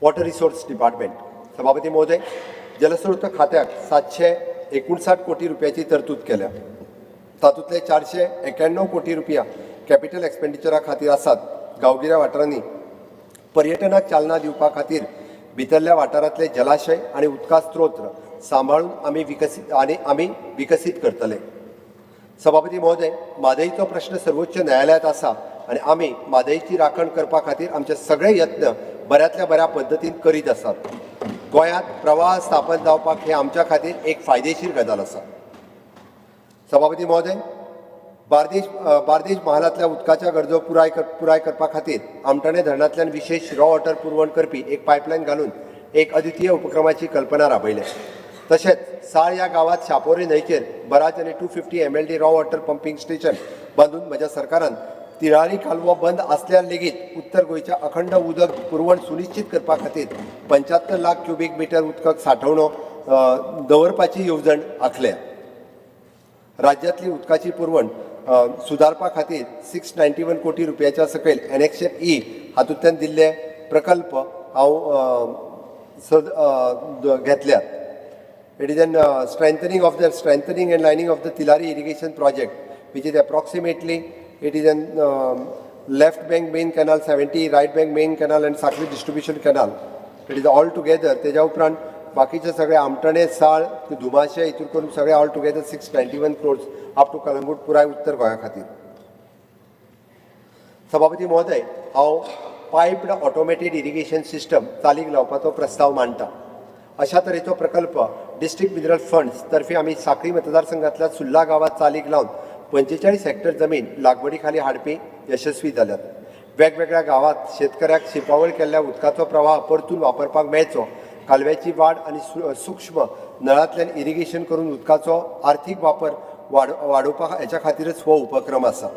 Water resource department. सभापती महोदय, जलस्रोत खात्याक 759 कोटी रुपयाची तरतूद केल्या. तातूंतले 491 कोटी रुपया कॅपिटल एक्सपेंडिचरा खातीर आसात. गांवगिऱ्या वाठारांनी पर्यटनाक चालना दिवपा खातीर भितरल्या वाठारांतले जलाशय आनी उदका स्त्रोत सांबाळून आमी विकसीत करतले. सभापती महोदय, म्हादईचो प्रश्न सर्वोच्च न्यायालयांत आसा आनी आमी म्हादईची राखण करपा खातीर आमचे सगळे यत्न बऱ्यांतल्या बऱ्या पद्दतीन करीत आसात. गोंयांत प्रवाह स्थापन जावपाक हे आमच्या खातीर एक फायदेशीर गजाल आसा. सभापती महोदय, बार्देश म्हालांतल्या उदकाच्या गरजो पुराय करपा खातीर आमठाणे धरणांतल्यान विशेश रॉ वॉटर पुरवण करपी एक पायपलायन घालून एक अद्वितीय उपक्रमाची कल्पना राबयल्या. तशेंच साळ ह्या गांवांत शापोरी न्हंयचेर बराज आनी 250 MLD raw water pumping station बांदून म्हज्या सरकारान तिळारी कालवो बंद आसल्यार लेगीत उत्तर गोंयच्या अखंड उदक पुरवण सुनिश्चित करपा खातीर 75 लाख क्युबीक मिटर उदक सांठोवणो दवरपाची येवजण आंखल्या. राज्यांतली उदकाची पुरवण सुदारपा खातीर 691 कोटी रुपयाच्या सकयल एनेक्शर ई हातूंतल्यान दिल्ले प्रकल्प हांव घेतल्यात. It is an strengthening and lining of the Tillari irrigation project, which is approximately, it is an left bank main canal 70, right bank main canal and Sakli distribution canal. It is all together. तेज्या उपरांत बाकीचे सगळे आमटणे, साळ, धुमाशे हितून करून सगळे all together 691 crores up to Calangute, पुराय उत्तर गोंया खातीर. सभापती महोदय, हांव पायप्ड ऑटोमेटेड इरिगेशन सिस्टम चालीक लावपाचो प्रस्ताव मांडटा. अशा तरेचो प्रकल्प डिस्ट्रिक्ट मिनरल फंड्स तर्फे आमी साखळी मतदारसंघातल्या सुर्ला गांवात चालीक लावन 45 हेक्टर जमीन लागवडी खाली हाडपी यशस्वी जाल्यात. वेगवेगळ्या गांवात शेतकऱ्याक शिंपावळ केल्ल्या उदकाचो प्रवाह परतून वापरपाक मेळचो, कालव्याची वाड आनी सूक्ष्म नळांतल्यान इरिगेशन करून उदकाचो आर्थीक वापर वाडोवपा हेच्या खातीरच हो उपक्रम आसा.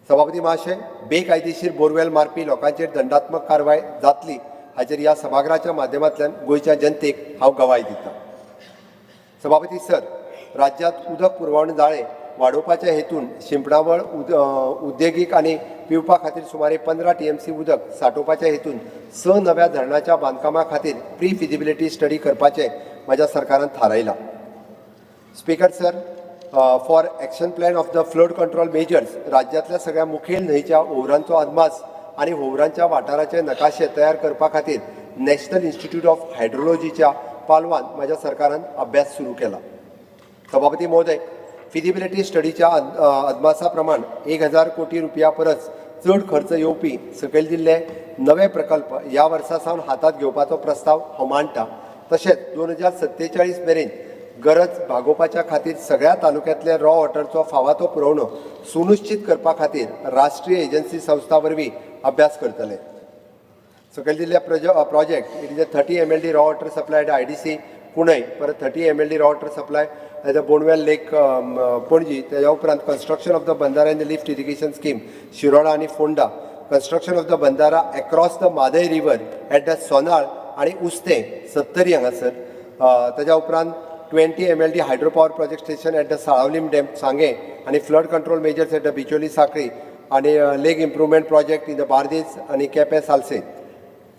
सभापती महाशय, बेकायदेशीर बोरवेल मारपी लोकांचेर दंडात्मक कारवाय जातली हाचेर ह्या सभाघराच्या माध्यमांतल्यान गोंयच्या जनतेक हांव गवाय दितां. सभापती सर, राज्यांत उदक पुरवण जाळें वाडोवपाच्या हेतून शिंपणावळ, उद्देगीक आनी पिवपा खातीर सुमारे 15 टीएमसी उदक सांठोवपाच्या हेतून स नव्या धरणाच्या बांदकामा खातीर प्री फिजिबिलिटी स्टडी करपाचें म्हज्या सरकारान थारायलां. Speaker sir, for action plan of the flood control measures, राज्यांतल्या सगळ्या मुखेल न्हंयच्या होंवरांचो अदमास आनी होंवरांच्या वाठाराचे नकाशे तयार करपा खातीर नॅशनल इन्स्टिट्यूट ऑफ हायड्रोलॉजीच्या पालवान म्हज्या सरकारान अभ्यास सुरू केला. सभापती महोदय, फिजिबिलिटी स्टडीच्या अदमासा प्रमाण 1000 कोटी रुपया परस चड खर्च येवपी सकयल दिल्ले नवे प्रकल्प ह्या वर्सा सावन हातांत घेवपाचो प्रस्ताव हांव मांडटा. तशेंच 2047 मेरेन गरज भागोवपाच्या खातीर सगळ्या तालुक्यांतल्या रॉ वॉटरचो फावा तो पुरवणो सुनिश्चित करपा खातीर राष्ट्रीय एजन्सी संस्था वरवीं अभ्यास करतले. सकयल दिल्ल्या project, it is a 30 MLD raw water supply at IDC Cuncolim, परत 30 MLD raw water supply at the Bonwell Lake, Panaji. तेज्या उपरांत construction of the bandhara and the lift irrigation scheme, Shiroda आनी Ponda, construction of the bandhara across the Mhadei river at the Sonal आनी उस्तें, सत्तरी हांगासर. तेज्या उपरांत 20 MLD hydro power project station at the Salaulim dam, Sanguem आनी flood control measures at the Bicholim, Sanquelim आनी lake improvement project in the Bardez आनी केपें, सालसेत.